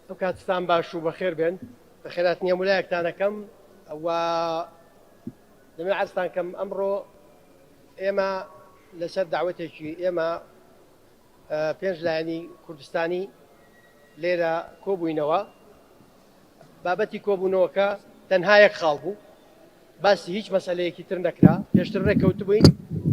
ئەو کاتتان باش و بەخێر بێن. بەخێرهاتنی هەموو لایەکتان ئەکەم و دەمەوێت عەرزتان کەم ئەمڕۆ ئێمە لەسەر داوەتێکی ئێمە پێنج لایەنی کوردستانی لێرە کۆبووینەوە. بابەتی کۆبوونەوەکە تەنها یەک خاڵ بوو، باسی هیچ مەسەلەیەکی تر نەکرا، پێشتر ڕێککەوتبووین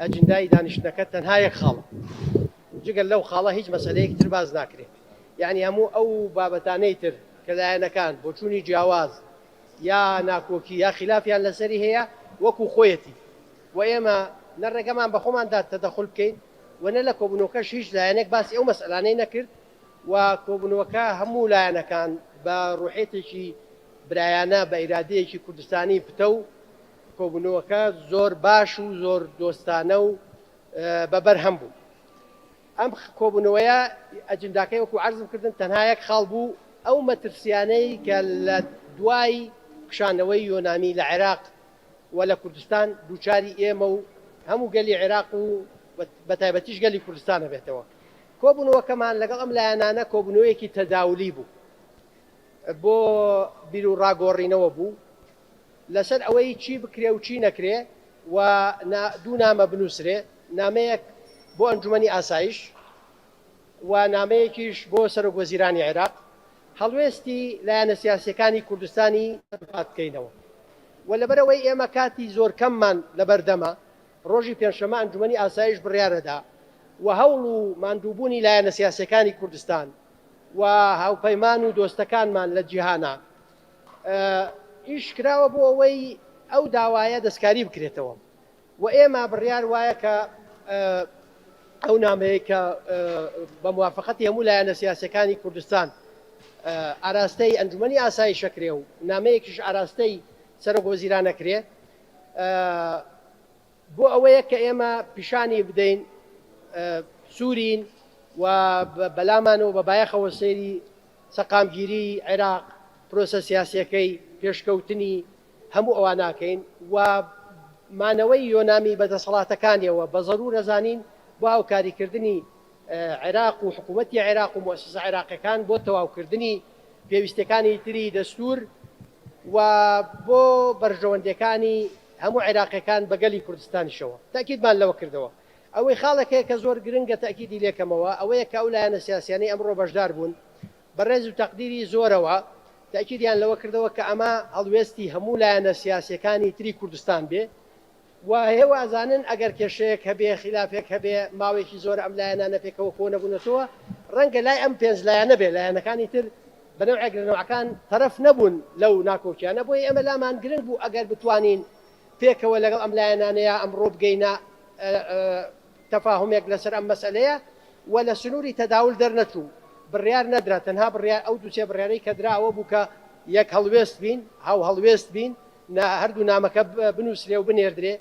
ئەجندای دانیشتنەکە تەنها یەک خاڵە، جگە لەو خاڵە هیچ مەسەلەیەکی تر باس ناکرێ، یەعنی هەموو ئەو بابەتانەی تر کە لایەنەکان بۆچوونی جیاواز یا ناکۆکی یا خیلافیان لەسەری هەیە وەکو خۆیەتی و ئێمە نە ڕێگەمان بە خۆمان دا تەدەخول بکەین و نە لە کۆبوونەوەکەش هیچ لایەنێک باسی ئەو مەسەلانەی نەکرد و کۆبوونەوەکە هەموو لایەنەکان بە ڕوحیەتێکی برایانە بە ئیرادەیەکی کوردستانی پتەو کۆبوونەوەکە زۆر باش و زۆر دۆستانە و بە بەرهەم بوو. ئەم کۆبوونەوەیە ئەجنداکەی وەکو عەرزم کردن تەنها یەک خاڵ بوو، ئەو مەترسیانەی کە لە دوای کشانەوەی یۆنامی لە عێراق و لە کوردستان دووچاری ئێمە و هەموو گەلی عێراق و بەتایبەتیش گەلی کوردستان ئەبێتەوە. کۆبوونەوەکەمان لەگەڵ ئەم لایەنانە کۆبوونەوەیەکی تەداولی بوو، بۆ بیروڕاگۆڕینەوە بوو لەسەر ئەوەی چی بکرێ و چی نەکرێ و دوو نامە بنووسرێ، نامەیەک بۆ ئەنجومەنی ئاسایش و نامەیەکیش بۆ سەرۆکوەزیرانی عێراق، هەڵوێستی لایەنە سیاسییەکانی کوردستانی دووپات بکەینەوە و لەبەرئەوەی ئێمە کاتی زۆر کەممان لەبەردەمە، ڕۆژی پێنجشەممە ئەنجومەنی ئاسایش بڕیارەدا و هەوڵ و ماندووبوونی لایەنە سیاسییەکانی کوردستان و هاوپەیمان و دۆستەکانمان لە جیهانا ئیش کراوە بۆ ئەوەی ئەو داوایە دەستکاری بکرێتەوە و ئێمە بڕیار وایە کە ئەو نامەیە کە بە موافقەتی هەموو لایەنە سیاسەکانی کوردستان ئاراستەی ئەنجومەنی ئاسایشەکرێ و نامەیەکیش ئاراستەی سەرۆک وەزیرانەکرێ بۆ ئەوەیە کە ئێمە پیشانی بدەین سوورین و بەلامانەوە بە بایەخەوە سەیری سەقامگیریی عێراق، پرۆسە سیاسییەکەی، پێشکەوتنی، هەموو ئەوان ناکەین و مانەوەی یۆنامی بە دەسەڵاتەکانیەوە بە زەروور ئەزانین بۆ هاوکاریکردنی عێراق و حکوومەتی عێراق و موئەسەسە عێراقیەکان بۆ تەواوکردنی پێویستیەکانی تری دەستوور و بۆ بەرژەوەندیەکانی هەموو عێراقیەکان بە گەلی کوردستانیشەوە. تەئکیدمان لەوە کردەوە. ئەوەی خاڵێک هەیە کە زۆر گرنگە تەئکیدی لێکەمەوە ئەوەیە کە ئەو لایەنە سیاسیانەی ئەمڕۆ بەشدار بوون بە ڕێز و تەقدیری زۆرەوە تەئکیدیان لەوە کردەوە کە ئەمە هەڵوێستی هەموو لایەنە سیاسیەکانی تری کوردستان بێ و ئێوە ئەزانن ئەگەر کێشەیەک هەبێ، خیلافێک هەبێ، ماوەیەکی زۆرە ئەم لایەنانە پێکەوە کۆ نەبوونەتەوە، ڕەنگە لای ئەم پێنج لایەنە بێ، لایەنەکانی تر بە نەوعێک لە نەوعەکان تەرەف نەبوون لەو ناکۆکیانە، بۆیە ئێمە لامان گرنگ بوو ئەگەر بتوانین پێکەوە لەگەڵ ئەم لایەنانەیا ئەمڕۆ بگەینە تەفاهومێک لەسەر ئەم مەسەلەیە و لە سنووری تەداول دەرنەچوو، بڕیار نەدرا، تەنها بڕیار ئەو دوو سێ بڕیارەی کە درا ئەوە بوو کە یەک هەڵوێست بین، هاوهەڵوێست بین، نا هەردوو نامەکە بنووسرێ و بنێردرێ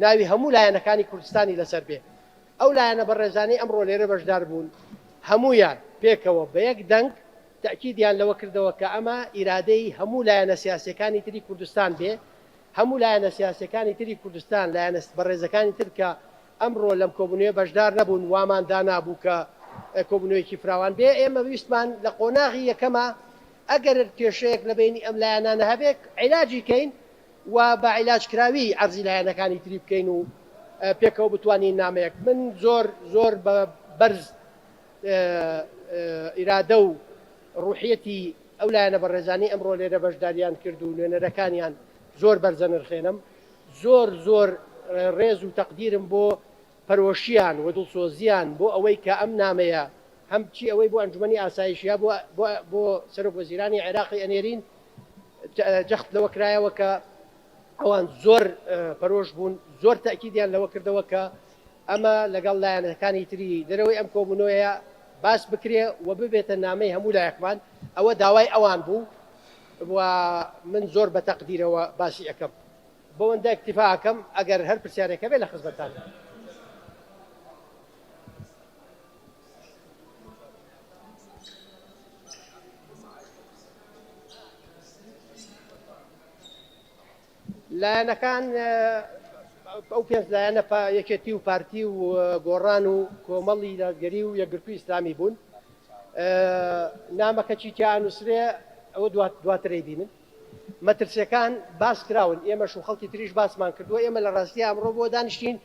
ناوی هەموو لایەنەکانی کوردستانی لەسەر بێ. ئەو لایەنە بەڕێزانەی ئەمڕۆ لێرە بەشدار بوون هەموویان پێکەوە بە یەک دەنگ تەئکیدیان لەوە کردەوە کە ئەمە ئیرادەی هەموو لایەنە سیاسیەکانی تری کوردستان بێ، هەموو لایەنە سیاسیەکانی تری کوردستان، لایەنە بەڕێزەکانی تر کە ئەمڕۆ لەم کۆبوونەوەیە بەشدار نەبوون وامان دانابوو کە کۆبوونەوەیەکی فراوان بێ، ئێمە ویستمان لە قۆناغی یەکەما ئەگەر کێشەیەک لە بەینی ئەم لایەنانە هەبێ عیلاجی کەین و بە عیلاجکراوی عەرزی لایەنەکانی تری بکەین و پێکەوە بتوانین نامەیەک من زۆر زۆر بە بەرز ئیرادە و ڕوحیەتی ئەو لایەنە بەڕێزانەی ئەمڕۆ لێرە بەشداریان کرد و نوێنەرەکانیان زۆر بەرزەنرخێنم زۆر زۆر ڕێز و تەقدیرم بۆ پەرۆشیان و دڵسۆزیان بۆ ئەوەی کە ئەم نامەیە هەم چی ئەوەی بۆ ئەنجومەنی ئاسایش یا بۆ بۆ سەرۆک وەزیرانی عێراقی ئەنێرین جەخت لەوە کرایەوە کە ئەوان زۆر پەرۆش بوون زۆر تەئکیدیان لەوە کردەوە کە ئەمە لەگەڵ لایەنەکانی تری دەرەوەی ئەم کۆبوونەوەیە باس بکرێ و ببێتە نامەی هەموو لایەکمان ئەوە داوای ئەوان بوو و من زۆر بە تەقدیرەوە باسی ئەکەم. بەوەندە ئیکتیفا ئەکەم ئەگەر هەر پرسیارێک هەبێ لە خزمەتتاندام. لایەنەکان ئەو پێنج لایەنە یەکێتی و پارتی و گۆڕان و کۆمەڵی دادگەری و یەکگرتووی ئیسلامی بوون. نامەکە چی تیا ئەنووسرێ ئەوە دواتر ئەیبینن. مەترسیەکان باس کراون، ئێمەش و خەڵکی تریش باسمان کردووە، ئێمە لە ڕاستیا ئەمڕۆ بۆ دانیشتین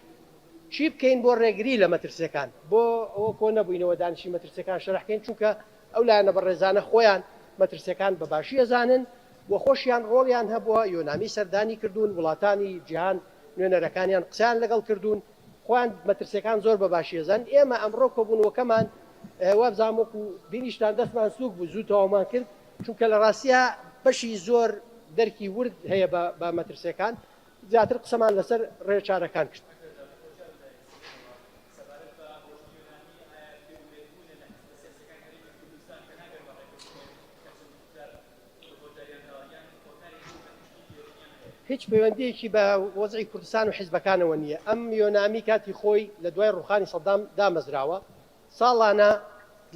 چی بکەین بۆ ڕێگری لە مەترسیەکان، بۆ ئەوە کۆ نەبووینەوە دانیشین مەترسیەکان شەرح کەین، چونکە ئەو لایەنە بەڕێزانە خۆیان مەترسیەکان بە باشی ئەزانن و خۆشیان ڕۆڵیان هەبووە، یۆنامی سەردانی کردوون، وڵاتانی جیهان نوێنەرەکانیان قسەیان لەگەڵ کردوون، خۆیان مەترسیەکان زۆر بە باشی ئەزانن، ئێمە ئەمڕۆ کۆبوونەوەکەمان وابزانم وەکو بینیشتان دەستمان سووک بوو زوو تەواومان کرد، چونکە لە ڕاستیا بەشی زۆر دەرکی ورد هەیە بە مەترسیەکان، زیاتر قسەمان لەسەر ڕێچارەکان کرد. هیچ پەیوەندییەکی بە وەزعی کوردستان و حیزبەکانەوە نییە. ئەم یۆنامی کاتی خۆی لە دوای ڕووخانی سەدام دامەزراوە. ساڵانە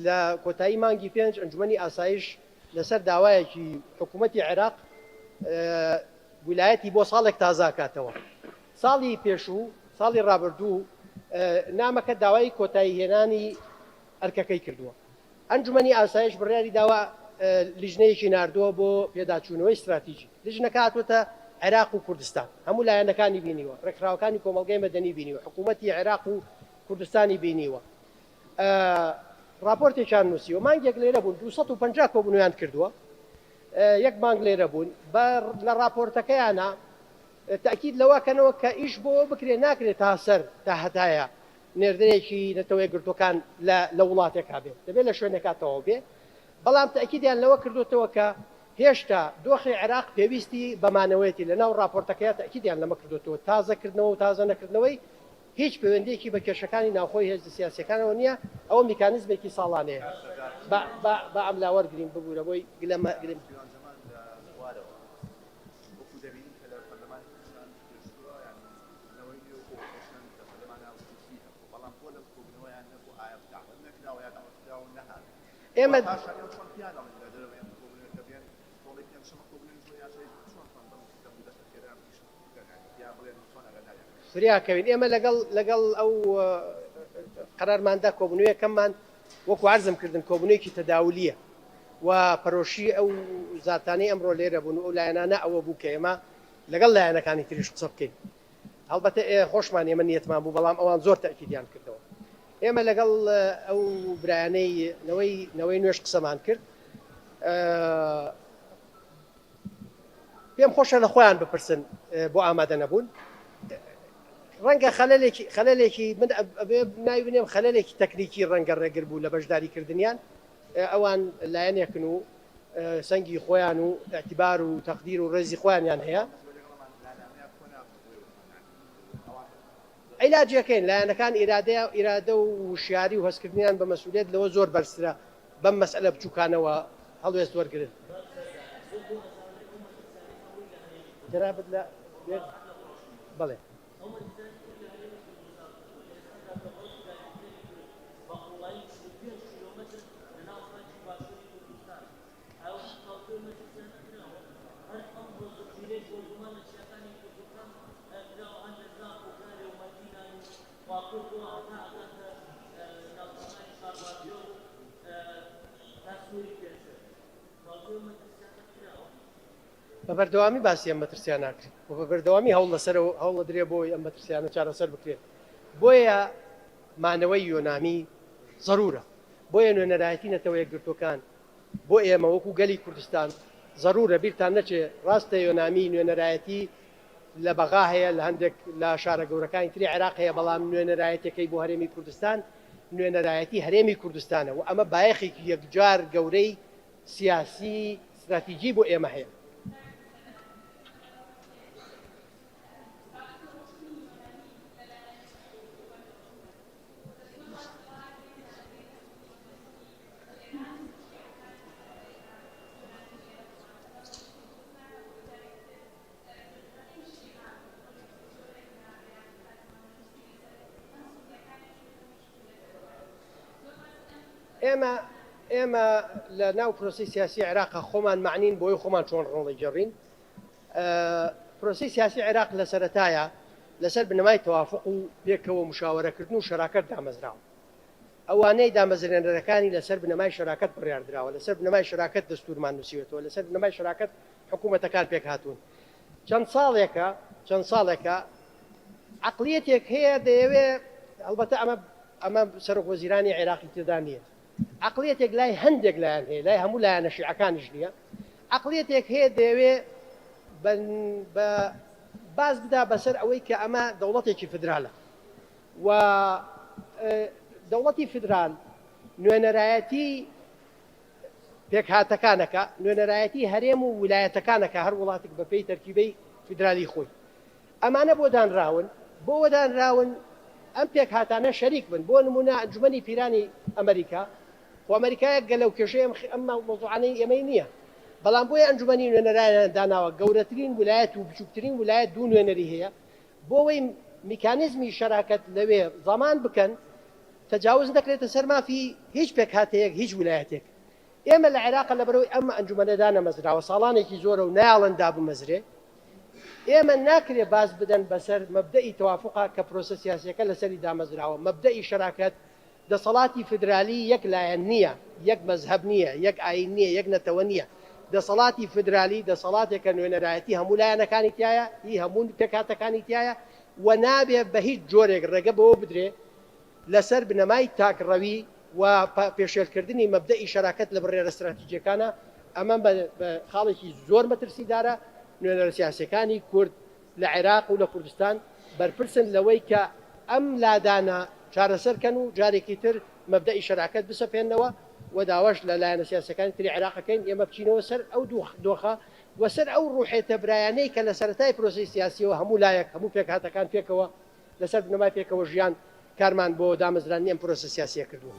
لە کۆتایی مانگی پێنج ئەنجومەنی ئاسایش لەسەر داوایەکی حکوومەتی عێراق ویلایەتی بۆ ساڵێک تازە ئەکاتەوە. ساڵی پێشوو، ساڵی ڕابردوو نامەکە داوای کۆتاییهێنانی ئەرکەکەی کردووە. ئەنجومەنی ئاسایش بڕیاری داوە لیژنەیەکی ناردووە بۆ پێداچوونەوەی ستراتیجی. لیژنەکە هاتووەتە عێراق و کوردستان، هەموو لایەنەکانی بینیوە، ڕێکخراوەکانی کۆمەڵگەی مەدەنی بینیوە، حکوومەتی عێراق و کوردستانی بینیوە. ڕاپۆرتێکیان نووسیوە، مانگێک لێرە بوون، 250 کۆبوونەوەیان کردووە، یەک مانگ لێرە بوون، لە ڕاپۆرتەکەیانا تەئکید لەوە کەنەوە کە ئیش بۆ ئەوە بکرێت ناکرێت تا سەر تا هەتایە نێردەیەکی نەتەوە یەکگرتووەکان لە لە وڵاتێکا بێت، دەبێت لە شوێنێکا تەواو بێ، بەڵام تەئکیدیان لەوە کردۆتەوە کە هێشتا دۆخی عێراق پێویستی بە مانەوەیەتی، لەناو ڕاپۆرتەکەیا تەئکیدیان لەمە کردۆتەوە، تازەکردنەوە و تازە نەکردنەوەی هیچ پەیوەندییەکی بە کێشەکانی ناوخۆی هێزە سیاسییەکانەوە نییە، ئەوە میکانیزمێکی ساڵانەیە. با با با ئەم لا وەرگرین، ببورە بۆی گلە مە گرم. دیوان جەمال لە خوارەوە وەکو دەبینین کە لە پەرلەمانی کوردستان پێشووە یانی نەوەی نوێ و ئۆپۆزسیۆن لە پەرلەمانا کورسی هەبوو بەڵام بۆ لەم کۆبوونەوەیان نەبوو ئایا دەعوەت نەکراوە یا دەعوەت کراوە نەهاتن ئێمە و پاشان ئێوە چۆن پیان ئەڵێن لە دەرەوەی ئەم کۆبوونەوە کە بێن تۆڵەی پێنجشەممە کۆبوونەوەی زۆر یاسایی چۆن توان بەم دەم و دەستە خێرا ئیش بکەن یانی پیا بڵێن چۆن ئاگاداریان کەن؟ فریا کەوین ئێمە لەگەڵ لەگەڵ ئەو قەرارماندا کۆبوونەوەیەکەممان وەکو عەرزم کردن کۆبوونەوەیەکی تەداولییە و پەرۆشی ئەو زاتانەی ئەمڕۆ لێرە بوون و ئەو لایەنانە ئەوە بوو کە ئێمە لەگەڵ لایەنەکانی تریش قسە بکەین هەڵبەتە ئێ خۆشمان ئێمە نیەتمان بوو بەڵام ئەوان زۆر تەئکیدیان کردەوە ئێمە لەگەڵ ئەو برایانەی نەوەی نەوەی نوێش قسەمان کرد پێم خۆشە لە خۆیان بپرسن بۆ ئامادە نەبوون ڕەنگە خەلەلێکی خەلەلێکی من ئەبێ ناوی بنێم خەلەلێکی تەکنیکی ڕەنگە ڕێگر بوو لە بەشداریکردنیان ئەوان لایەنێکن و سەنگی خۆیان و ئیعتیبار و تەقدیر و ڕێزی خۆیانیان هەیە. عیلاجەکەین لایەنەکان ئیرادەیە ئیرادە و وشیاری و هەستکردنیان بە مەسئولیەت لەوە زۆر بەرزترە بەم مەسئەلە بچوکانەوە هەڵوێست وەرگرن. جەنابت لە بەڵێ. بە قووڵایی 45 کیلۆمەتر لە ناو خاکی باشووری کوردستان، ئایا تاوتوێ مەترسیانە کراوە؟ هەر ئەمڕۆ زنجیرەیەک بۆردومان لە چیاکانی کوردستان کراوە هەر لە زاپ و گارێ و مەتینان و خواکورکەوە هەتا ئەگاتە ناوچەکانی شارباژێڕ و تا سنووری پێنجوێن. تاوتوێ مەترسیانە کراوە؟ بە بەردەوامی باسی ئەم مەترسیانە ئەکرێت و بە بەردەوامی هەوڵ لەسەر هەوڵ ئەدرێت بۆ ئەوەی ئەم مەترسیانە چارەسەر بکرێت. بۆیە مانەوەی یۆنامی زەرورە. بۆیە نوێنەرایەتی نەتەوە یەکگرتووەکان بۆ ئێمە وەکو گەلی کوردستان زەرورە. بیرتان نەچێ ڕاستە یۆنامی نوێنەرایەتی لە بەغا هەیە، لە هەندێک لە شارە گەورەکانی تری عێراق هەیە، بەڵام نوێنەرایەتیەکەی بۆ هەرێمی کوردستان نوێنەرایەتی هەرێمی کوردستانە و ئەمە بایەخێکی یەکجار گەورەی سیاسی ستراتیجی بۆ ئێمە هەیە. ئێمە ئێمە لە ناو پرۆسەی سیاسی عێراقا خۆمان مەعنین بۆی خۆمان چۆن ڕۆڵەگێڕین. پرۆسەی سیاسی عێراق لە سەرەتایە لەسەر بنەمای تەوافق و پێکەوە مشاوەرەکردن و شەراکەت دامەزراوە. ئەوانەی دامەزرێنەرەکانی لەسەر بنەمای شەراکەت بڕیاردراوە، لەسەر بنەمای شەراکەت دەستوورمان نووسیوەتەوە، لەسەر بنەمای شەراکەت حکوومەتەکان پێکهاتوون. چەند ساڵێکە چەند ساڵێکە عەقڵیەتێک هەیە دەیەوێ، هەڵبەتە ئەمە ئەمە سەرۆک وەزیرانی عێراقی تێدا نییە، عەقڵیەتێک لای هەندێک لایەن هەیە، لای هەموو لایەنە شیعەکانیش نییە، عەقڵیەتێک هەیە دەیەوێ بە باز بدا بەسەر ئەوەی کە ئەمە دەوڵەتێکی فیدرالە و دەوڵەتی فیدرال نوێنەرایەتی پێکهاتەکانەکە، نوێنەرایەتی هەرێم و ولایەتەکانەکە، هەر وڵاتێک بەپێی تەرکیبەی فیدرالی خۆی. ئەمانە بۆ دانراون؟ بۆ وە دانراون ئەم پێکهاتانە شەریک بن، بۆ نموونە ئەنجومەنی پیرانی ئەمریکا، خۆ ئەمریکا یەک گەلە و کێشەی ئەم ئەم مەوزوعانەی ئێمەی نییە، بەڵام بۆیە ئەنجومەنی نوێنەرانیان داناوە، گەورەترین ولایەت و بچووکترین ولایەت دوو نوێنەری هەیە، بۆ وەی میکانیزمی شەراکەت لەوێ زەمان بکەن، تەجاوز نەکرێتە سەر مافی هیچ پێکهاتەیەک، هیچ ولایەتێک. ئێمە لە عێراق لەبەرئەوەی ئەم ئەنجومەنە دانەمەزراوە ساڵانێکی زۆرە و نایەڵن دابمەزرێ، ئێمە ناکرێ باز بدەن بەسەر مەبدەئی تەوافوقا کە پرۆسە سیاسیەکە لەسەری دامەزراوە، مەبدەئی شەراکەت، دەسەڵاتی فیدرالی یەک لایەن نییە، یەک مەزهەب نییە، یەک ئایین نییە، یەک نەتەوە نییە. دەسەڵاتی فیدرالی دەسەڵاتێکە نوێنەرایەتی هەموو لایەنەکانی تیایە، هی هەموو پێکهاتەکانی تیایە و نابێ بە هیچ جۆرێک ڕێگە بەوە بدرێ لەسەر بنەمای تاکڕەوی و پێشێلکردنی مەبدەئی شەراکەت لە بڕیارە ستراتیجیەکانە، ئەمە بە خاڵێکی زۆر مەترسیدارە، نوێنەرە سیاسیەکانی کورد لە عێراق و لە کوردستان بەرپرسن لەوەی کە ئەم لادانە چارەسەر کەن و جارێکی تر مەبدەئی شەراکەت بسەپێننەوە و داواش لە لایەنە سیاسیەکانی تری عێراق ئەکەین ئێمە بچینەوە سەر ئەو دۆخە و سەر ئەو ڕوحێتە برایانەی کە لە سەرەتای پرۆسەی سیاسیەوە هەموو لایەک هەموو پێکهاتەکان پێکەوە لەسەر بنەمای پێکەوە ژیان کارمان بۆ دامەزراندنی ئەم پرۆسە سیاسیە کردووە.